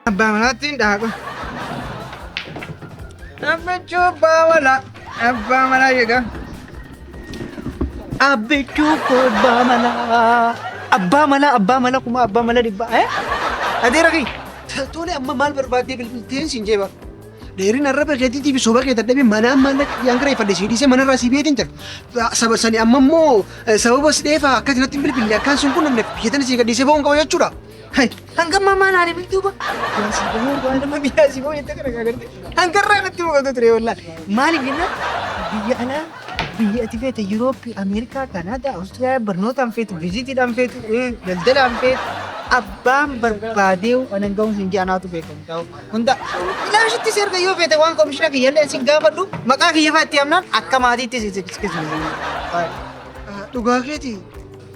Abbaa malaatti hin dhaaqu. Abbichuu abbaa malaa. Abbaa malaa jedha. Abbichuu koo abbaa malaa. Abbaa malaa abbaa mala kuma abbaa mala dhibbaa. Eh? Adeera kiyya. Tole amma maal barbaaddee bilbilteen siin jee bara. Dheerina arraba keetiitii fi soba kee dadhabee manaan maallaqa kiyyaan kireeffadhe sii dhiisee manarraa sii beetiin jira. Saba sani amma immoo sababa si dheefaa akka natti hin bilbille akkaan sun qunnamneef biyya tana sii gadhiisee ba'uun qaba jechuudha. Hanga ammaa maal haali biltuu ba? Yaa sii bahuu waan nama biyyaa sii bahuu jettee kana gaagarte. Hanga irraa natti mul'atu ture wallaan. Maaliif jennaan biyya alaa biyya ati feete Yurooppii, Ameerikaa, Kanaadaa, Awustiraaliyaa barnootaan feetu, viizitiidhaan feetu, daldalaan feetu abbaan barbaadee anan ga'uun siin jee anaatu beekamu ta'u. Hunda ilaashitti si erga yoo feete waan komishina kiyyallee sin gaafadhu maqaa kiyya fa'aa itti amnaan akka maatiitti si si. Dhugaa keeti.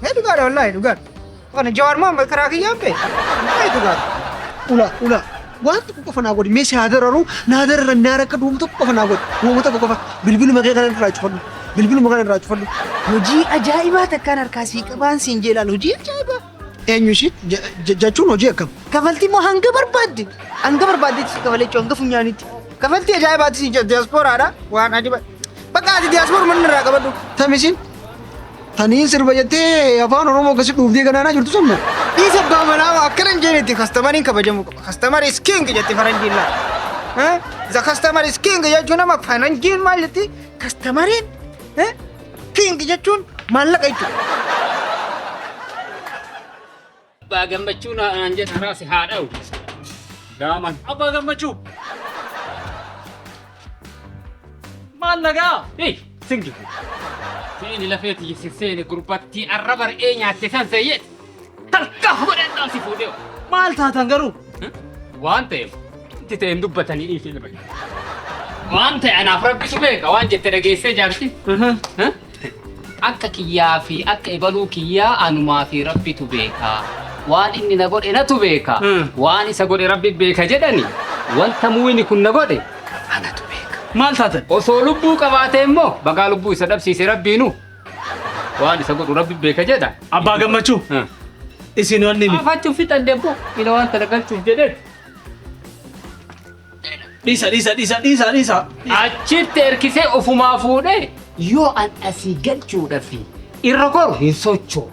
Ee dhugaadha wallaahi dhugaadha. Kana Jawaar Mohaammed karaa kiyyaan bee. Wallaahi dhugaadha. Ula ula waan tokko qofa naa godhi mee si haa dararu naa dararan naa rakka duumu tokko qofa naa godhi uumama tokko qofa bilbiluma kee kana irraa cufadhu bilbiluma kana irraa cufadhu. Hojii ajaa'ibaa takkaan harkaa sii qabaan siin jeelaan hojii ajaa'ibaa. Eenyu ishii jechuun hojii akkam? Kafaltii immoo hanga barbaadde hanga barbaaddetti si kafalee jechuun hanga funyaanitti. Kafaltii ajaa'ibaati siin jedha diyaaspooraadha waan ajaa'iba. Bakka ati diyaaspooraa manni irraa qabadhu. Tamisiin taniin sirba jettee afaan Oromoo akkasi dhuufdee ganaanaa jirtu sun moo? Dhiisa abbaa manaa akkana hin jeenetti kastamariin kabajamuu qaba. Kastamar is king jetti faranjiin laa. The customer is king jechuun nama faranjiin maal jetti kastamariin king jechuun maallaqa jechuudha. Abbaa gammachuu naan jedha raasi haa dha'u. Gaaman. Abbaa gammachuu. Maal nagaa? Hey, singi. Seeni lafee tiyya si seeni gurbattii arraba re'ee nyaatte san seeyyeet. Tarkaaf godhan dhaamsi fuudhee. Maal taatan garuu? Waan ta'eef itti ta'e hin dubbatanii dhiisee lafa. Waan ta'e anaaf rabbisu beeka waan jette dhageessee jaarti. Akka kiyyaa fi akka ebaluu kiyyaa anumaa fi rabbitu beeka. Waan inni na godhe natu beeka. Waan isa godhe rabbi beeka jedhani wanta muuyni kun na godhe anatu beeka. Maal taatan? Osoo lubbuu qabaatee immoo bagaa lubbuu isa dhabsiise rabbiinu waan isa godhu rabbi beeka jedha. Abbaa gammachuu. Isin wanni miti. Afachuun fixan deembu ila waan tana galchuuf jedhee. Dhiisa dhiisa dhiisa dhiisa dhiisa. Achitti erkisee ofumaa fuudhee yoo an asii galchuudhaaf irra koru hin socho'u.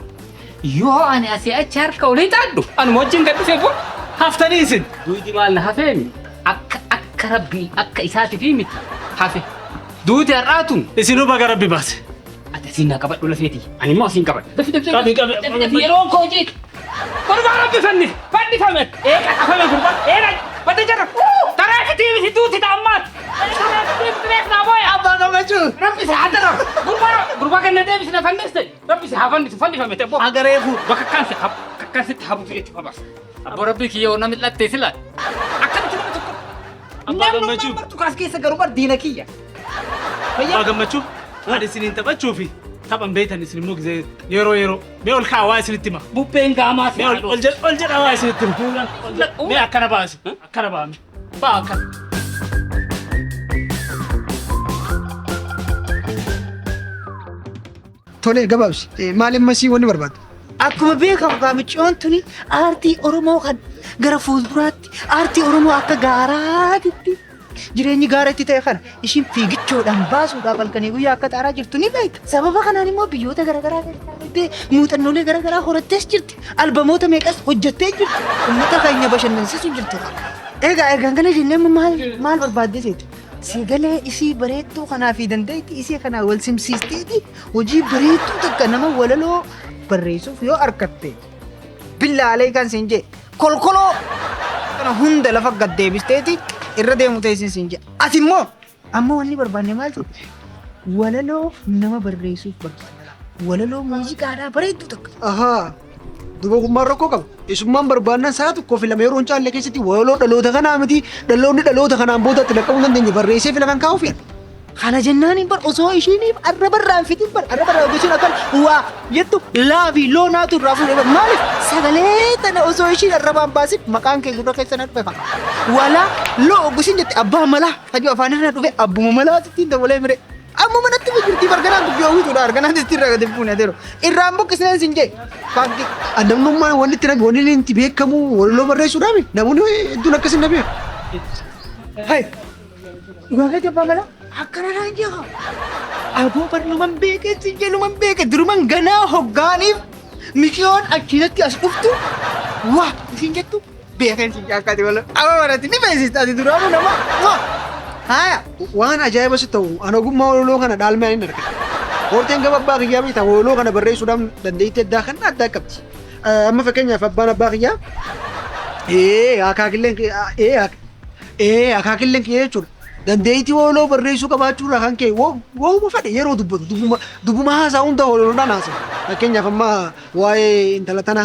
Yoo ani asii achi harka olii xaadhu anuma wajjin gad dhufee boo. Haftanii isin. Duuti maal na hafeemi akka akka rabbii akka isaatiif miti hafe. Duuti har'aa tun Isinuu baga rabbi baase. ati asiin naa qabadhu lafeeti. Ani immoo asiin qabadha. Dafi dafi Qabi, qabi, dafi dafi yeroon koo jiiti. Gurbaa rabbi fannise fannifame eega qafame gurbaa eega bada jara taraa fitii miti duuti ta'ammaat. Taraa fitii miti reef naa booya. Abbaa gammachuu. Rabbi si haa dararu. Gurbaa gurbaa kan na deebisi na fanniste rabbi si haa fannisu fannifame ta'e boo. Agaree fuudhu. Bakka akkaan si akkaan sitti habutu jechuudha bas. Abboo rabbii kiyya yoo namni dhattee sila akkamitti nama tokko. Abbaa Namni gammachuu. martu kaas keessa garuu bar diina kiyya. Abbaa gammachuu. Ani isiniin taphachuufi taphan beektan isin immoo gizee yeroo yeroo mee ol kaa'aa waa isinitti hima. Bubbeen gaamaa si Mee ol ol jedh ol jedhaa waa isinitti hima. Ol jedh- Mee akkana baasi akkana baami. Baa akkana. Tole gabaabsi maal ammasii wanni barbaaddu? Akkuma beekamu gaamicciyoon tuni aartii Oromoo kan gara fuulduraatti aartii Oromoo akka gaaraatitti jireenyi gaara itti ta'e kana ishiin fiigichoodhaan baasuudhaaf halkanii guyyaa akka xaaraa jirtu ni beekta. Sababa kanaan immoo biyyoota garaagaraa keessa muuxannoolee garaagaraa horattees jirti. Albamoota meeqas hojjettee jirti. Uummata keenya bashannansiisuu jirti. Egaa egaa kana jennee amma maal maal barbaaddee seetu? Sagalee isii bareedduu kanaa fi dandeettii isii kanaa wal simsiisteeti hojii bareedduu takka nama walaloo barreessuuf yoo argatte billaalee kan siin jee kolkoloo kana hunda lafa gad deebisteeti irra deemu teessin siin jee ati immoo amma wanni barbaanne maal ta'e walaloo nama barreessuuf barbaanna walaloo muuziqaadhaa bareedduu takka. Ahaa. Duba kun maal rakkoo qaba? Isummaan barbaannan sa'a tokkoo fi lama yeroo hin caalle keessatti walaloo dhaloota kanaa miti dhaloonni dhaloota kanaan booda itti dhaqqabuu hin dandeenye barreessee fi lafan kaa'uuf yaala. Kana jennaan bar osoo ishiiniif arraba irraa hin fixin bar arraba irraa osoo ishiin akkan waa jettu laa fi loonaatu irraa fuudhee bar maaliif sagalee tana osoo ishiin arrabaan baasin maqaan kee gurra keessa na dhufe fa'a. Walaa loo oggusin jette abbaa malaa hajuu afaan irra dhufe abbuma malaatu ittiin dabalee mire. Amma manatti jirti barganaan dubbii hawwituudha arganaan itti irraa gadi fuune adeero. Irraan buqqisneen sin jee. Baankii. Namnummaan wanni itti nabi wanni inni itti beekamu walaloo barreessuudhaami. Namoonni hedduun akkas hin beeku. Hai. Dhugaa keetii abbaa malaa akkana naan jeeqa. Aboo barnuman beekee sin jee numan beeke duruman ganaa hoggaaniif mishiyoon achiinatti as dhuftu waa isin jettu beekeen sin jaakkaati wala. Amma baratti ni beeksista ati duraanuu nama waa. Haaya. Waan ajaa'iba si ta'u ani ogummaa walaloo kana dhaalmee ani hin argate. Horteen gama abbaa kiyyaa beektaa walaloo kana barreessuudhaan dandeettii addaa kan addaa qabdi. Amma fakkeenyaaf abbaan abbaa kiyyaa akaakilleen akaakilleen kiyya jechuudha. Dandeettii walaloo barreessuu qabaachuurraa kan ka'e waanuma fedhe yeroo dubbatu dubbuma haasaa hunda walaloodhaan haasa'u. Fakkeenyaaf amma waa'ee intala tana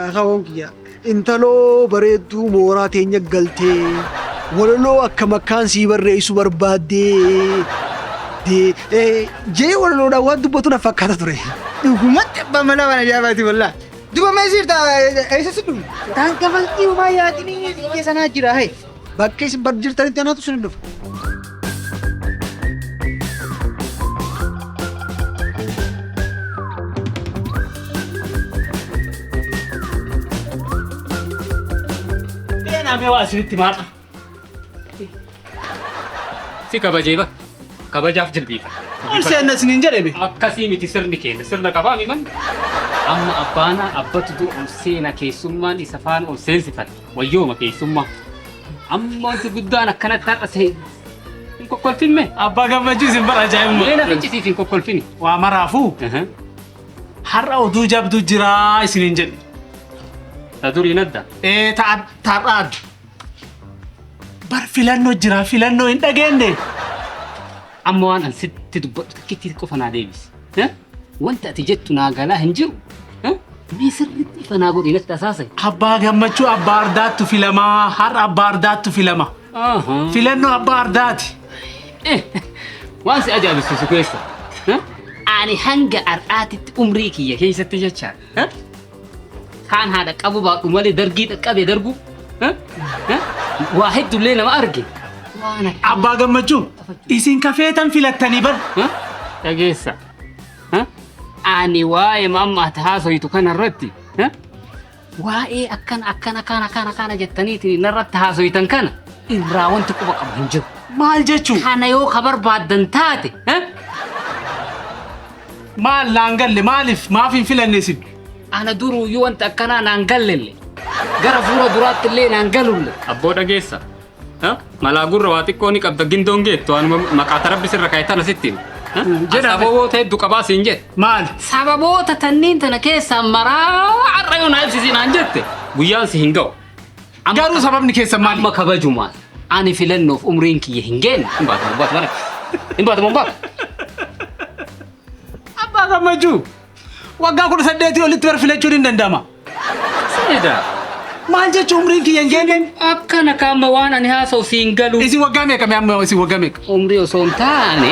akaawwan kiyya intaloo bareedduu mooraa teenya galtee walaloo akka makkaan sii barreessu barbaaddee jee walaloodhaan waan dubbatu na fakkaata ture. Dhugumatti abbaa malaa waan ajaa'ibaati wallaa. Duba mee sirta eessa si dhufu? Taan kafaltii homaa yaadinii biyya sanaa jira hai. Bakka isin jirtanitti anaatu isin dhufa. Seenaa mee waa isinitti maadha. Si kabajee ba. Kabajaaf jilbiifa. Ol seenna isiniin jedheme. Akkasii miti sirni keenya sirna qabaa mi manni. Amma abbaana abbatu dur ol seena keessummaan isa faana ol seensifate. Wayyooma keessummaa. Amma wanti guddaan akkanatti har'a seen. Hin kokkolfin mee? Abbaa gammachuu isin bara ajaa'ibuma. Mee na ficcisiif hin kokkolfini. Waa maraafuu har'a oduu jabdu jiraa isiniin jedhe. Ta duriin adda. Ee ta'a adda. Bar filannoo jira filannoo hin dhageenye. Amma waan an sitti dubbadhu takkitti qofa naa deebisi. Wanta ati jettu naa galaa hin jiru. Mee sirriitti ifa naa godhi natti asaasai. Abbaa gammachuu abbaa ardaattu filamaa har'a abbaa ardaattu filama. Filannoo abbaa ardaati. Waan si ajaa'ibsiisu keessa. Ani hanga har'aatitti umrii kiyya keessatti jecha. Kaan haadha qabu baadhu malee dargii dhaqqabe dargu. Waa hedduullee nama arge. Waan akka. Abbaa gammachuu isin kafeetan filattanii bar. Dhageessa. Ani waa'ee mamma ati haasoyitu kanarratti. Waa'ee akkana akkana kana kana kana jettaniitiin narratti haasoyitan kana irraa wanti quba qabu hin jiru. Maal jechuu? Kana yoo ka barbaaddan taate. Maal naan galle maaliif maaf hin filanne isin? Ana duruyyuu wanta akkanaa naan gallelle. Gara fuula duraatti illee naan galulle. Abboo dhageessa. Malaa gurra waa xiqqoo ni qabda gindoon geettu waanuma maqaa tarabbi sirra kaa'e tana sitti hima. Jedha. Sababoota hedduu qabaa siin jedhe. Maal? Sababoota tanniin tana keessaa maraa har'a yoo naa ibsisi naan jette guyyaan si hin ga'u. Garuu sababni keessan maali? Amma kabajumaan ani filannoof umriin kiyya hin geenne. Hin baatu hin baatu mana. Hin baatu hin baatu. Abbaa gammachuu waggaa 18 olitti bar filachuun hin danda'ama. Seeda. Maal jechuun umriin kiyya hin geenne? Akkana kaama waan ani haasa'u siin galu. Isin waggaa meeqa mee amma isin waggaa meeqa? Umrii osoo hin taane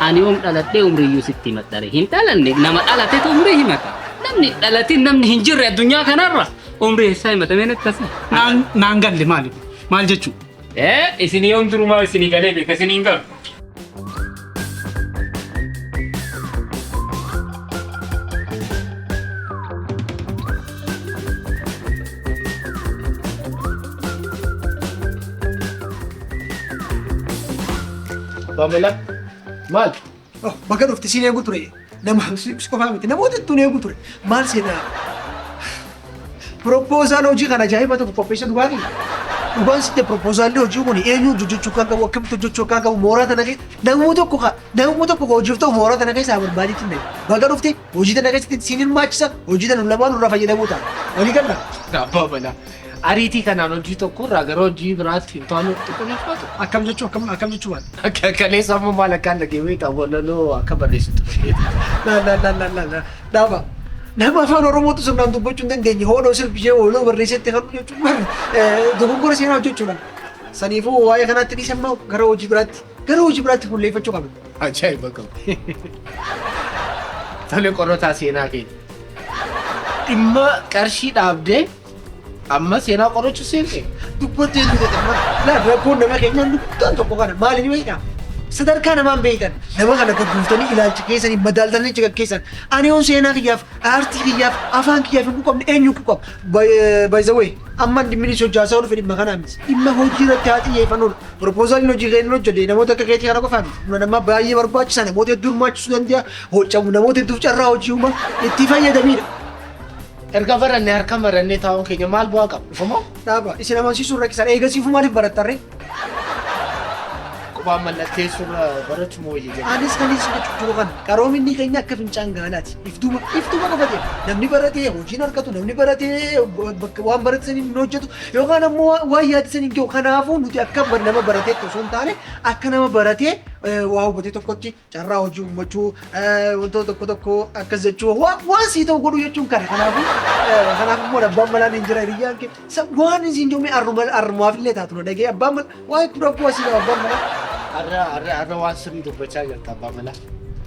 ani yoom dhaladhee umriyyuu sitti himadhare hin dhalanne nama dhalatetu umrii himata. Namni dhalatin namni hin jirre addunyaa kanarra umrii isaa himatamee natti tasa. Naan galle maali? Maal jechuu? Isin yoom durumaa isinii galee beeka isinii hin galu. Baamela maal? Bakka dhufte siin eegu ture. Nama si qofaa miti namoota hedduun eegu ture. Maal seenaa? Proposal hojii kana ajaa'iba tokko qopheessa dhugaatii. Dhugaan sitti proposaalli hojii kun eenyu hojjechuu kan qabu akkamitti hojjechuu kan qabu mooraa tana keessa namuma tokko hojiif ta'u mooraa tana keessaa barbaadetti hin Bakka dhufte hojii tana keessatti siin hirmaachisa hojii tana lamaan irraa fayyadamuu ta'a. Walii galla. Abbaa balaa. Ariitii kanaan hojii tokko irraa gara hojii biraatti hin taanu xiqqoo Akkam jechuu akkam jechuu maal? Akka kaleessa ammoo maal akkaan dhagee beektaa walaloo akka barreessitu. La la la la la la dhaaba. Nama afaan Oromootu sirnaan dubbachuu hin dandeenye hooloo sirbishee hooloo barreessetti kan jechuun bar dogoggora seenaa hojjechuudha. Saniifuu waa'ee kanaatti dhiise immoo gara hojii biraatti fuulleeffachuu qabna. Ajaa'iba qabu. Tole qorataa seenaa keenya. Dhimma qarshii dhaabdee amma seenaa qorachuu seente. Dubbattee duute laa rakkoon nama keenyaan guddaan tokko kana maali ni beektaa? Sadarkaa namaan beektan nama kana gad buuftanii ilaalcha keessanii madaaltanii achi keessan. Ani yoon seenaa kiyyaaf, aartii kiyyaaf, afaan kiyyaaf hin quuqamne, eenyu quuqama? By the way, amma dhimmi inni hojjaasaa dhufe dhimma kanaa miti. Dhimma hojii irratti haa xiyyeeffannuudha. Proposaliin hojii keenya hojjete namoota akka keetii kana qofaa miti. Humna namaa baay'ee barbaachisaa, namoota hedduu hirmaachisuu danda'a. Hojjamu namoota hedduuf carraa hojii uuma, itti fayyadamiidha. Erga barannee harka marannee taa'uun keenya maal bu'aa qaba? Dhufamoo? Dhaaba isin amansiisuun rakkisan eegasiifuu maaliif barattarree? Qubaan mallatteessuurra barachuu moo wayya jedha. Anis kan isin jechuun jiru kana, qaroominni keenya akka fincaan gaalaati. Iftuuma iftuuma qofa ta'e namni baratee hojiin argatu, namni baratee bakka waan barate saniin hin hojjetu yookaan ammoo waan yaade saniin gahu. Kanaafuu nuti akka nama barateetti osoo hin taane, akka nama baratee waa hubatee tokkotti carraa hojii uummachuu, wantoota tokko tokko akkas jechuu, waan sii ta'u godhuu jechuun kana. Kanaafuu kanaaf immoo abbaan malaan hin jira, hiriyyaan kee waan isin joomee arrumaaf illee taatu na dhagee, abbaan mala waa hedduu rakkoo asii qaba abbaan malaa. Har'a har'a har'a waan sirrii dubbachaa jirta, abbaa malaa.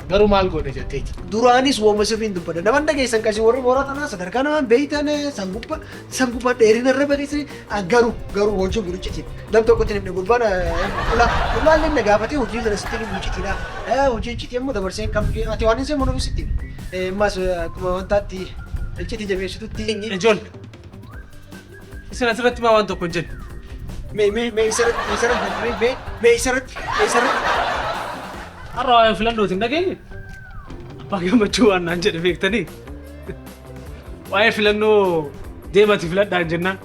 Garuu maal goone jetteeti? Duraanis wooma sirriin dubbadha. Naman dhageessan qasii warri mooraa tanaa sadarkaa namaan beeytan sangubbaa sangubbaa dheerina irra bageessanii. Garuu garuu hojiin kun iccitii. Nam tokkotti himne. Gurbaan ulaa ulaallee na gaafatee hojii kana sitti himu iccitiidha. Hojii iccitii immoo dabarsee kan ati waan hin seemu sitti himi. Ammas akkuma wantaatti iccitii jabeessitutti. Ijoollee. Isin asirratti maa waan tokko hin jenne? Mee mee mee isarratti isarratti mee mee mee isarratti isarratti. Har'a waa'ee filannootiin hin dhageenye? Abbaa Gammachuu waan naan jedhe beektanii? Waa'ee filannoo deemati filadhaan jennaan.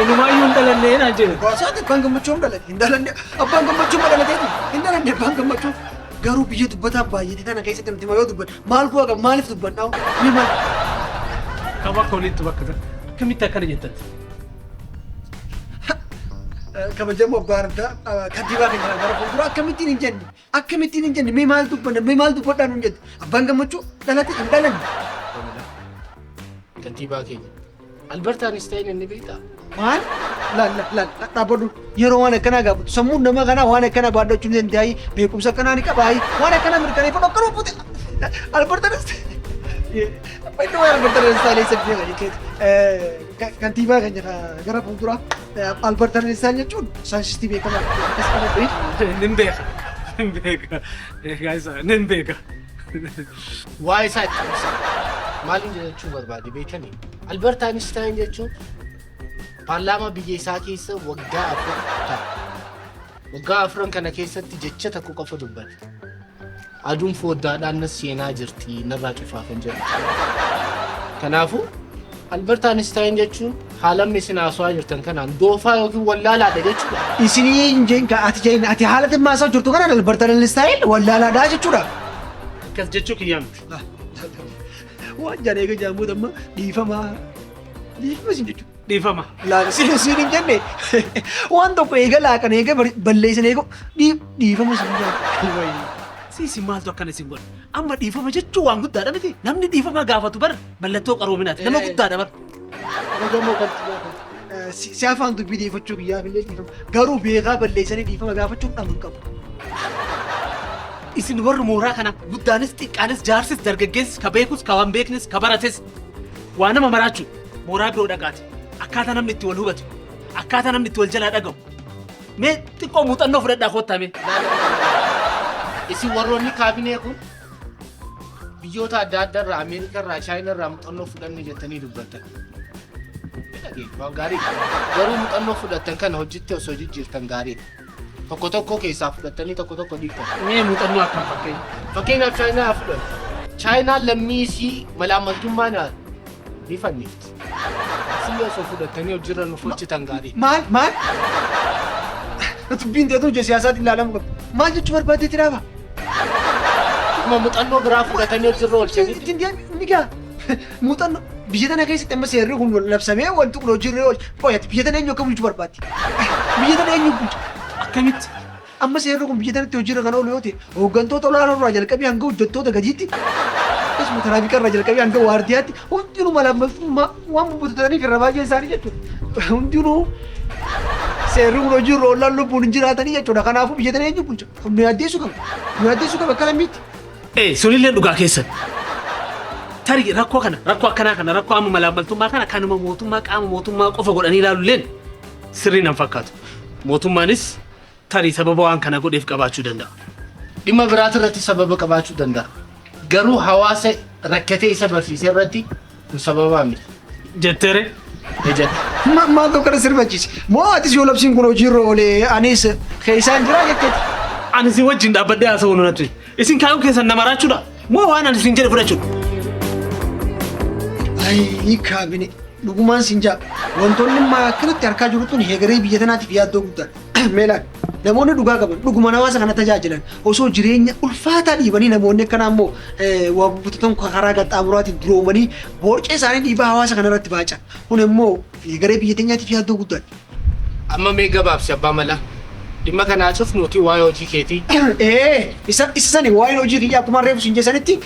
Inumaayyuu hin dhalannee naan jedhe. Baasaati, abbaan Gammachuu hin dhalanne, hin dhalanne. Abbaan Gammachuu ma dhalateeti hin dhalanne abbaan Gammachuu. Garuu biyya dubbataan baay'ate tana keessatti nuti yoo dubbanne maal bu'aa qaba? Maaliif dubbannaa ni maal? Kam akka olitti bakka ta'e. Akkamitti akkana jettatti? Kabajamoo abbaa ardaa, kantiibaa keenya gara fuulduraa, akkamittiin hin jenne? Akkamittiin hin jenne? Mee maal dubbanna? Mee maal dubbadhaa nuun jette? Abbaan Gammachuu dhalate hin dhalanne. Kantiibaa keenya. Albert Einstein inni beektaa? Maal? Laal laal laal, dhaabbadhu. Yeroo waan akkanaa gaafatu sammuun nama kanaa waan akkanaa baadhachuu ni danda'ayi, beekumsa akkanaa ni qabaayi, waan akkanaa mirkaneeffadhu akkana uffate. Albert Einstein. Inni waa'ee Albert Einstein eessa beeka jechuudha. Kantiibaa keenya gara fuulduraa, Albert Einstein jechuun saayinsistii beekamaa akkas kana beeku. Nin beeka. Nin beeka. Egaa isa nin beeka. Waa'ee isaa itti ibsa. Maaliin jechuu barbaade beekanii? Albert Einstein jechuun paarlaamaa biyya isaa keessa waggaa 4 ta'a. Waggaa afran kana keessatti jecha tokko qofa dubbate. "Aduun foddaadhaan na seenaa jirti, narraa cufaa" kan jedhu. Kanaafuu Albert Einstein jechuun haalamni isin haasawaa jirtan kanaan doofaa yookiin wallaalaadha jechuudha. Isinii hin jeen ka ati jeen, ati haala timmaasaa jirtu kanaan Albert Einstein wallaalaadhaa jechuudha. Akkas jechuu kiyyaa miti. Waan jaan eega jaamuut amma dhiifama. Dhiifama isin jechuudha. Dhiifama. Laala, siin hin jenne. Waan tokko eega laaqan, eega balleessan, eega dhiifama isin jaan. Siisi, maaltu akkana isin godha? Amma dhiifama jechuun waan guddaadha miti. Namni dhiifama gaafatu bar mallattoo qaroominaati. Nama guddaadha bar. Kabajamoo kantiibaa kan si afaan dubbii deeffachuu biyyaaf illee dhiifama. Garuu beekaa balleessanii dhiifama gaafachuun dhama hin qabu. Isin warri mooraa kana guddaanis xiqqaanis, jaarsis dargaggeessis, ka beekus ka waan beeknes, ka barates, waa nama maraachuu mooraa biroo dhaqaati. Akkaataa namni itti wal hubatu, akkaataa namni itti wal jalaa dhaga'u. Mee xiqqoo muuxannoo fudhadhaa koottaa mee. Isin warroonni kaabinee kun biyyoota adda addaa irraa, Ameerikaa irraa, Chaayinaa irraa muuxannoo fudhanne jettanii dubbattan. Waan gaariidha. Garuu muuxannoo fudhattan kana hojiitti osoo jijjiirtan gaariidha. Tokko tokko keessaa fudhattanii tokko tokko dhiiftan. Mee muuxannoo akkam fakkeenya? Fakkeenyaaf Chaayinaa haa fudhannu. Chaayinaan lammii isii malaammaltummaa ni fannifti. Isin osoo fudhattanii hojiirra nuuf hojjetan gaariidha. Maal maal? Dubbiin ta'etu hojii siyaasaatiin ilaalamuu qabdi. Maal jechuu barbaaddeetti dhaaba? Akkuma muuxannoo biraa fudhatanii hojiirra oolchanii. Ittiin deemi ni gaa. Muuxannoo biyya tana keessatti amma seerri kun labsamee wanti kun hojiirra oolche. Qoyati, biyya tana eenyu akka bulchu barbaaddi? Biyya tana eenyu bulcha? Akkamitti? Amma seerri kun biyya tanatti hojiirra kan oolu yoo ta'e, hooggantoota olaanoo irraa jalqabee hanga hojjettoota gadiitti, akkasuma tiraafika irraa jalqabee hanga waardiyaatti hundinuu malaammaltummaa waan bubbutataniif irra baay'een isaanii jechuudha. Hundinuu seerri kun hojiirra oollaan lubbuun hin jiraatanii jechuudha. Kanaafuu biyya tana eenyu bulcha? Kun nu yaaddeessuu qaba. Nu yaaddeessuu qaba akka lammiitti. Ee, sunillee dhugaa keessan. Tarii rakkoo kana, rakkoo akkanaa kana, rakkoo amma malaammaltummaa kana kanuma mootummaa, qaama mootummaa qofa godhanii ilaaluilleen sirrii nan fakkaatu. Mootummaanis Tarii sababa waan kana godheef qabaachuu danda'a. Dhimma biraati irratti sababa qabaachuu danda'a. Garuu hawaasa rakkatee isa barsiisee irratti kun sababaa miti. Jetteere? Ejjeta. Maaltu akkana sirbachiise? Moo atis yoo labsiin kun hojiirra oolee anis keessaan jira jetteeti? Ani isin wajjin dhaabbadhee haasa'uu natti. Isin kaayuun keessan na maraachuudha. Moo waan ani isin jedhe fudhachuudha? Ayi kaabine dhugumaan sin jaa wantoonni akkanatti harkaa jiru tun heegaree biyya tanaatiif yaaddoo guddaadha. Meelaan namoonni dhugaa qaban dhugumaan hawaasa kana tajaajilan osoo jireenya ulfaataa dhiibanii namoonni akkanaa immoo waa bubbutatan karaa qaxxaamuraatiin duroomanii borcee isaanii dhiibaa hawaasa kana irratti baacan. Kun immoo heegaree biyya teenyaatiif yaaddoo guddaadha. Amma mee gabaabsi abbaa malaa. Dhimma kanaatiif nuti waa'ee hojii keetii Ee isa sani waa'een hojii kiyyaa akkuma reefu sin jeessanitti